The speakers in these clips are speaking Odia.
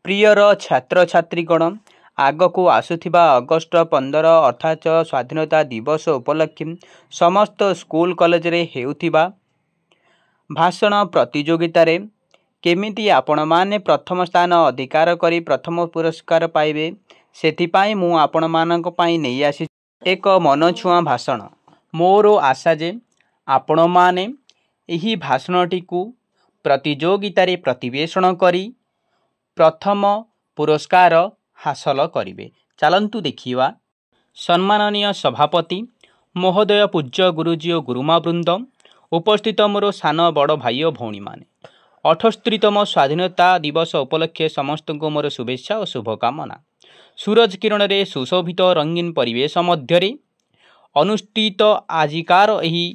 ପ୍ରିୟର ଛାତ୍ରଛାତ୍ରୀଗଣ, ଆଗକୁ ଆସୁଥିବା ଅଗଷ୍ଟ 15 ଅର୍ଥାତ୍ ସ୍ୱାଧୀନତା ଦିବସ ଉପଲକ୍ଷେ ସମସ୍ତ ସ୍କୁଲ କଲେଜରେ ହେଉଥିବା ଭାଷଣ ପ୍ରତିଯୋଗିତାରେ କେମିତି ଆପଣମାନେ ପ୍ରଥମ ସ୍ଥାନ ଅଧିକାର କରି ପ୍ରଥମ ପୁରସ୍କାର ପାଇବେ, ସେଥିପାଇଁ ମୁଁ ଆପଣମାନଙ୍କ ପାଇଁ ନେଇ ଆସିଛି ଏକ ମନଛୁଆଁ ଭାଷଣ। ମୋର ଆଶା ଯେ ଆପଣମାନେ ଏହି ଭାଷଣଟିକୁ ପ୍ରତିଯୋଗିତାରେ ପ୍ରତିବେଷଣ କରି ପ୍ରଥମ ପୁରସ୍କାର ହାସଲ କରିବେ। ଚାଲନ୍ତୁ ଦେଖିବା। ସମ୍ମାନନୀୟ ସଭାପତି ମହୋଦୟ, ପୂଜ୍ୟ ଗୁରୁଜୀ ଓ ଗୁରୁମା ବୃନ୍ଦ, ଉପସ୍ଥିତ ମୋର ସାନ ବଡ଼ ଭାଇ ଓ ଭଉଣୀମାନେ, 78ତମ ସ୍ୱାଧୀନତା ଦିବସ ଉପଲକ୍ଷେ ସମସ୍ତଙ୍କୁ ମୋର ଶୁଭେଚ୍ଛା ଓ ଶୁଭକାମନା। ସୂରଜ କିରଣରେ ସୁଶୋଭିତ ରଙ୍ଗୀନ ପରିବେଶ ମଧ୍ୟରେ ଅନୁଷ୍ଠିତ ଆଜିକାର ଏହି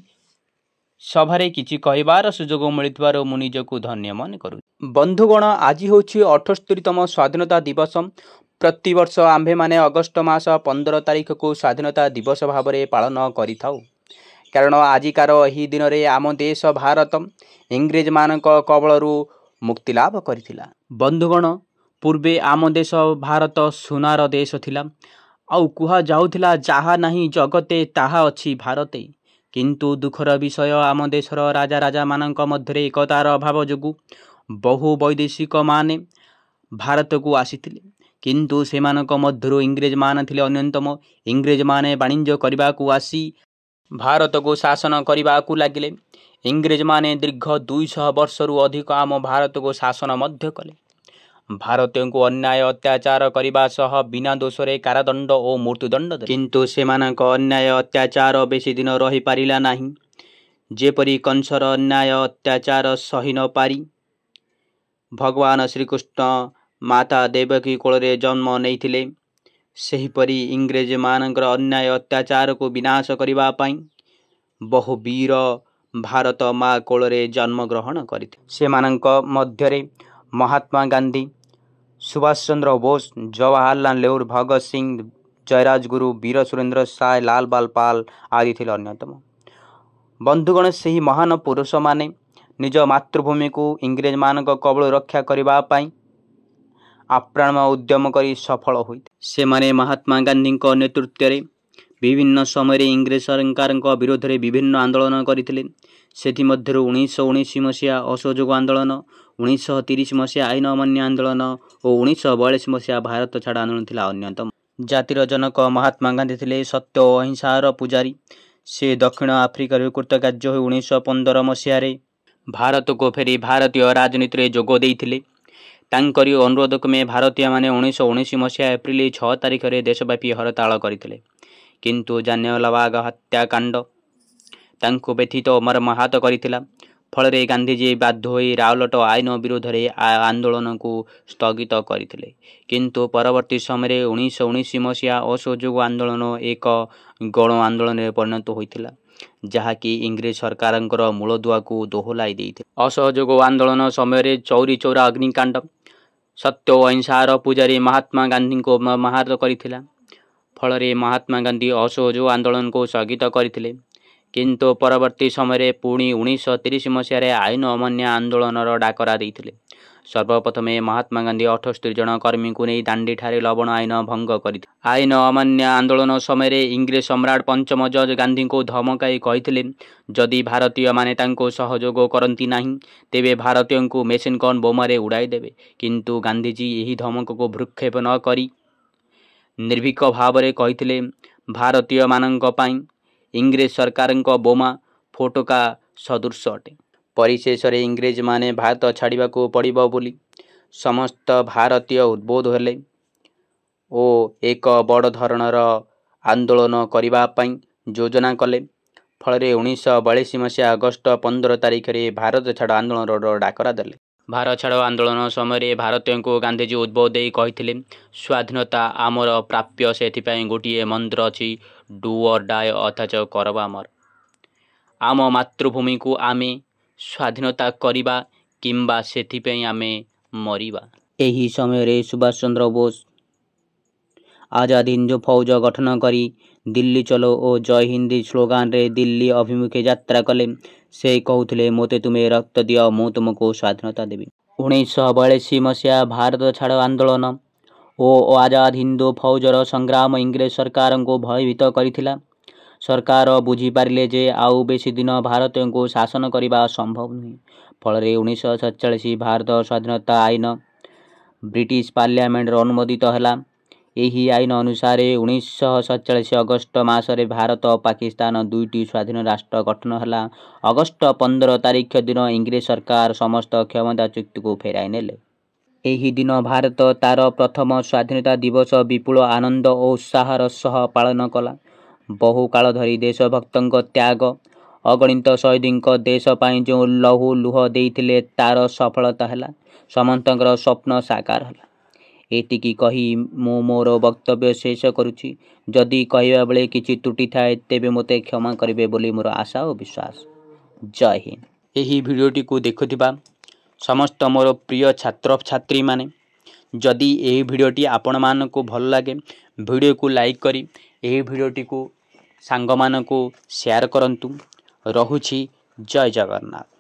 ସଭାରେ କିଛି କହିବାର ସୁଯୋଗ ମିଳିଥିବାରୁ ମୁଁ ନିଜକୁ ଧନ୍ୟ ମନେ କରୁଛି। ବନ୍ଧୁଗଣ, ଆଜି ହେଉଛି 78ତମ ସ୍ୱାଧୀନତା ଦିବସ। ପ୍ରତିବର୍ଷ ଆମ୍ଭେମାନେ ଅଗଷ୍ଟ ମାସ 15 ତାରିଖକୁ ସ୍ୱାଧୀନତା ଦିବସ ଭାବରେ ପାଳନ କରିଥାଉ, କାରଣ ଆଜିକାର ଏହି ଦିନରେ ଆମ ଦେଶ ଭାରତ ଇଂରେଜମାନଙ୍କ କବଳରୁ ମୁକ୍ତିଲାଭ କରିଥିଲା। ବନ୍ଧୁଗଣ, ପୂର୍ବେ ଆମ ଦେଶ ଭାରତ ସୁନାର ଦେଶ ଥିଲା, ଆଉ କୁହାଯାଉଥିଲା ଯାହା ନାହିଁ ଜଗତେ ତାହା ଅଛି ଭାରତେ। କିନ୍ତୁ ଦୁଃଖର ବିଷୟ, ଆମ ଦେଶର ରାଜା ରାଜାମାନଙ୍କ ମଧ୍ୟରେ ଏକତାର ଅଭାବ ଯୋଗୁଁ ବହୁ ବୈଦେଶିକମାନେ ଭାରତକୁ ଆସିଥିଲେ, କିନ୍ତୁ ସେମାନଙ୍କ ମଧ୍ୟରୁ ଇଂରେଜମାନେ ଥିଲେ ଅନ୍ୟତମ। ଇଂରେଜମାନେ ବାଣିଜ୍ୟ କରିବାକୁ ଆସି ଭାରତକୁ ଶାସନ କରିବାକୁ ଲାଗିଲେ। ଇଂରେଜମାନେ ଦୀର୍ଘ 200 ବର୍ଷରୁ ଅଧିକ ଆମ ଭାରତକୁ ଶାସନ ମଧ୍ୟ କଲେ। ଭାରତୀୟଙ୍କୁ ଅନ୍ୟାୟ ଅତ୍ୟାଚାର କରିବା ସହ ବିନା ଦୋଷରେ କାରାଦଣ୍ଡ ଓ ମୃତ୍ୟୁଦଣ୍ଡ ଦେଲେ। କିନ୍ତୁ ସେମାନଙ୍କ ଅନ୍ୟାୟ ଅତ୍ୟାଚାର ବେଶୀ ଦିନ ରହିପାରିଲା ନାହିଁ। ଯେପରି କଂସର ଅନ୍ୟାୟ ଅତ୍ୟାଚାର ସହି ନ ପାରି ଭଗବାନ ଶ୍ରୀକୃଷ୍ଣ ମାତା ଦେବକୀ କୋଳରେ ଜନ୍ମ ନେଇଥିଲେ, ସେହିପରି ଇଂରେଜମାନଙ୍କର ଅନ୍ୟାୟ ଅତ୍ୟାଚାରକୁ ବିନାଶ କରିବା ପାଇଁ ବହୁ ବୀର ଭାରତ ମା କୋଳରେ ଜନ୍ମଗ୍ରହଣ କରିଥିଲେ। ସେମାନଙ୍କ ମଧ୍ୟରେ ମହାତ୍ମା ଗାନ୍ଧୀ, ସୁଭାଷ ଚନ୍ଦ୍ର ବୋଷ, ଜବାହରଲାଲ ନେହେରୁ, ଭଗତ ସିଂ, ଜୟରାଜଗୁରୁ, ବୀର ସୁରେନ୍ଦ୍ର ସାଏ, ଲାଲ ବାଲ ପାଲ ଆଦି ଥିଲେ ଅନ୍ୟତମ। ବନ୍ଧୁଗଣ, ସେହି ମହାନ ପୁରୁଷମାନେ ନିଜ ମାତୃଭୂମିକୁ ଇଂରେଜମାନଙ୍କ କବଳରୁ ରକ୍ଷା କରିବା ପାଇଁ ଆପ୍ରାଣ ଉଦ୍ୟମ କରି ସଫଳ ହୋଇଥିଲେ। ସେମାନେ ମହାତ୍ମା ଗାନ୍ଧୀଙ୍କ ନେତୃତ୍ୱରେ ବିଭିନ୍ନ ସମୟରେ ଇଂରେଜ ସରକାରଙ୍କ ବିରୋଧରେ ବିଭିନ୍ନ ଆନ୍ଦୋଳନ କରିଥିଲେ। ସେଥିମଧ୍ୟରୁ 1919 ମସିହା ଅସହଯୋଗ ଆନ୍ଦୋଳନ, 1930 ମସିହା ଆଇନ ଅମାନ୍ୟ ଆନ୍ଦୋଳନ ଓ 1942 ମସିହା ଭାରତ ଛାଡ଼ ଆନ୍ଦୋଳନ ଥିଲା ଅନ୍ୟତମ। ଜାତିର ଜନକ ମହାତ୍ମା ଗାନ୍ଧୀ ଥିଲେ ସତ୍ୟ ଓ ଅହିଂସାର ପୂଜାରୀ। ସେ ଦକ୍ଷିଣ ଆଫ୍ରିକାରୁ କୃତକାର୍ଯ୍ୟ ହୋଇ 1915 ମସିହାରେ ଭାରତକୁ ଫେରି ଭାରତୀୟ ରାଜନୀତିରେ ଯୋଗ ଦେଇଥିଲେ। ତାଙ୍କରି ଅନୁରୋଧ କ୍ରମେ ଭାରତୀୟମାନେ 1919 ମସିହା ଏପ୍ରିଲ 6 ତାରିଖରେ ଦେଶବ୍ୟାପୀ ହରତାଳ କରିଥିଲେ। କିନ୍ତୁ ଜାଲିଆନାୱାଲାବାଗ ହତ୍ୟାକାଣ୍ଡ ତାଙ୍କୁ ବ୍ୟଥିତ ଓ ମର୍ମାହତ କରିଥିଲା। ଫଳରେ ଗାନ୍ଧିଜୀ ବାଧ୍ୟ ହୋଇ ରାଉଲଟ ଆଇନ ବିରୋଧରେ ଆନ୍ଦୋଳନକୁ ସ୍ଥଗିତ କରିଥିଲେ। କିନ୍ତୁ ପରବର୍ତ୍ତୀ ସମୟରେ 1919 ମସିହା ଅସହଯୋଗ ଆନ୍ଦୋଳନ ଏକ ଗଣ ଆନ୍ଦୋଳନରେ ପରିଣତ ହୋଇଥିଲା, ଯାହାକି ଇଂରେଜ ସରକାରଙ୍କର ମୂଳଦୁଆକୁ ଦୋହଲାଇ ଦେଇଥିଲା। ଅସହଯୋଗ ଆନ୍ଦୋଳନ ସମୟରେ ଚୌରି ଚୌରା ଅଗ୍ନିକାଣ୍ଡ ସତ୍ୟ ଓ ଅହିଂସାର ପୂଜାରୀ ମହାତ୍ମା ଗାନ୍ଧୀଙ୍କୁ ମର୍ମାହତ କରିଥିଲା। ଫଳରେ ମହାତ୍ମା ଗାନ୍ଧୀ ଅସହଯୋଗ ଆନ୍ଦୋଳନକୁ ସ୍ଥଗିତ କରିଥିଲେ। କିନ୍ତୁ ପରବର୍ତ୍ତୀ ସମୟରେ ପୁଣି 1930 ମସିହାରେ ଆଇନ ଅମାନ୍ୟ ଆନ୍ଦୋଳନର ଡାକରା ଦେଇଥିଲେ। ସର୍ବପ୍ରଥମେ ମହାତ୍ମା ଗାନ୍ଧୀ 78 ଜଣ କର୍ମୀଙ୍କୁ ନେଇ ଦାଣ୍ଡିଠାରେ ଲବଣ ଆଇନ ଭଙ୍ଗ କରିଥିଲେ। ଆଇନ ଅମାନ୍ୟ ଆନ୍ଦୋଳନ ସମୟରେ ଇଂରେଜ ସମ୍ରାଟ ପଞ୍ଚମ ଜର୍ଜ ଗାନ୍ଧୀଙ୍କୁ ଧମକାଇ କହିଥିଲେ, ଯଦି ଭାରତୀୟମାନେ ତାଙ୍କୁ ସହଯୋଗ କରନ୍ତି ନାହିଁ, ତେବେ ଭାରତୀୟଙ୍କୁ ମେସିନ୍ ଗନ୍ ବୋମାରେ ଉଡ଼ାଇଦେବେ। କିନ୍ତୁ ଗାନ୍ଧିଜୀ ଏହି ଧମକକୁ ଭ୍ରୂକ୍ଷେପ ନ କରି ନିର୍ଭୀକ ଭାବରେ କହିଥିଲେ, ଭାରତୀୟମାନଙ୍କ ପାଇଁ ଇଂରେଜ ସରକାରଙ୍କ ବୋମା ଫୋଟକା ସଦୃଶ ଅଟେ। ପରିଶେଷରେ ଇଂରେଜମାନେ ଭାରତ ଛାଡ଼ିବାକୁ ପଡ଼ିବ ବୋଲି ସମସ୍ତ ଭାରତୀୟ ଉଦ୍ବୁଦ୍ଧ ହେଲେ ଓ ଏକ ବଡ଼ ଧରଣର ଆନ୍ଦୋଳନ କରିବା ପାଇଁ ଯୋଜନା କଲେ। ଫଳରେ 1942 ମସିହା ଅଗଷ୍ଟ 15 ତାରିଖରେ ଭାରତ ଛାଡ଼ ଆନ୍ଦୋଳନର ଡାକରା ଦେଲେ। ଭାରତ ଛାଡ଼ ଆନ୍ଦୋଳନ ସମୟରେ ଭାରତୀୟଙ୍କୁ ଗାନ୍ଧିଜୀ ଉଦ୍ବୋଧ ଦେଇ କହିଥିଲେ, ସ୍ୱାଧୀନତା ଆମର ପ୍ରାପ୍ୟ, ସେଥିପାଇଁ ଗୋଟିଏ ମନ୍ତ୍ର ଅଛି, ଡୁ ଅର୍ ଡାଏ, ଅର୍ଥାତ୍ କର ବା ମର। ଆମ ମାତୃଭୂମିକୁ ଆମେ ସ୍ୱାଧୀନତା କରିବା କିମ୍ବା ସେଥିପାଇଁ ଆମେ ମରିବା। ଏହି ସମୟରେ ସୁଭାଷ ଚନ୍ଦ୍ର ବୋଷ ଆଜାଦ ହିନ୍ଦ ଫୌଜ ଗଠନ କରି ଦିଲ୍ଲୀ ଚଲୋ ଓ ଜୟ ହିନ୍ଦ ସ୍ଲୋଗାନରେ ଦିଲ୍ଲୀ ଅଭିମୁଖେ ଯାତ୍ରା କଲେ। ସେ କହୁଥିଲେ, ମୋତେ ତୁମେ ରକ୍ତ ଦିଅ, ମୁଁ ତୁମକୁ ସ୍ୱାଧୀନତା ଦେବି। 1942 ମସିହା ଭାରତ ଛାଡ଼ ଆନ୍ଦୋଳନ ଓ ଆଜାଦ ହିନ୍ଦୁ ଫୌଜର ସଂଗ୍ରାମ ଇଂରେଜ ସରକାରଙ୍କୁ ଭୟଭୀତ କରିଥିଲା। ସରକାର ବୁଝିପାରିଲେ ଯେ ଆଉ ବେଶୀ ଦିନ ଭାରତୀୟଙ୍କୁ ଶାସନ କରିବା ସମ୍ଭବ ନୁହେଁ। ଫଳରେ 1947 ଭାରତ ସ୍ୱାଧୀନତା ଆଇନ ବ୍ରିଟିଶ ପାର୍ଲାମେଣ୍ଟରେ ଅନୁମୋଦିତ ହେଲା। ଏହି ଆଇନ ଅନୁସାରେ 1947 ଅଗଷ୍ଟ ମାସରେ ଭାରତ ଓ ପାକିସ୍ତାନ ଦୁଇଟି ସ୍ୱାଧୀନ ରାଷ୍ଟ୍ର ଗଠନ ହେଲା। ଅଗଷ୍ଟ 15 ତାରିଖ ଦିନ ଇଂରେଜ ସରକାର ସମସ୍ତ କ୍ଷମତା ଚୁକ୍ତିକୁ ଫେରାଇ ନେଲେ। ଏହି ଦିନ ଭାରତ ତା'ର ପ୍ରଥମ ସ୍ୱାଧୀନତା ଦିବସ ବିପୁଳ ଆନନ୍ଦ ଓ ଉତ୍ସାହର ସହ ପାଳନ କଲା। ବହୁ କାଳ ଧରି ଦେଶଭକ୍ତଙ୍କ ତ୍ୟାଗ, ଅଗଣିତ ଶହୀଦଙ୍କ ଦେଶ ପାଇଁ ଯେଉଁ ଲହୁ ଲୁହ ଦେଇଥିଲେ, ତା'ର ସଫଳତା ହେଲା। ସମସ୍ତଙ୍କର ସ୍ୱପ୍ନ ସାକାର ହେଲା। ଏତିକି କହି ମୁଁ ମୋର ବକ୍ତବ୍ୟ ଶେଷ କରୁଛି। ଯଦି କହିବା ବେଳେ କିଛି ତ୍ରୁଟି ଥାଏ, ତେବେ ମୋତେ କ୍ଷମା କରିବେ ବୋଲି ମୋର ଆଶା ଓ ବିଶ୍ୱାସ। ଜୟ ହିନ୍ଦ। ଏହି ଭିଡ଼ିଓଟିକୁ ଦେଖୁଥିବା ସମସ୍ତ ମୋର ପ୍ରିୟ ଛାତ୍ରଛାତ୍ରୀମାନେ, ଯଦି ଏହି ଭିଡ଼ିଓଟି ଆପଣମାନଙ୍କୁ ଭଲ ଲାଗେ, ଭିଡ଼ିଓକୁ ଲାଇକ୍ କରି ଏହି ଭିଡ଼ିଓଟିକୁ ସାଙ୍ଗମାନଙ୍କୁ ସେୟାର କରନ୍ତୁ। ରହୁଛି, ଜୟ ଜଗନ୍ନାଥ।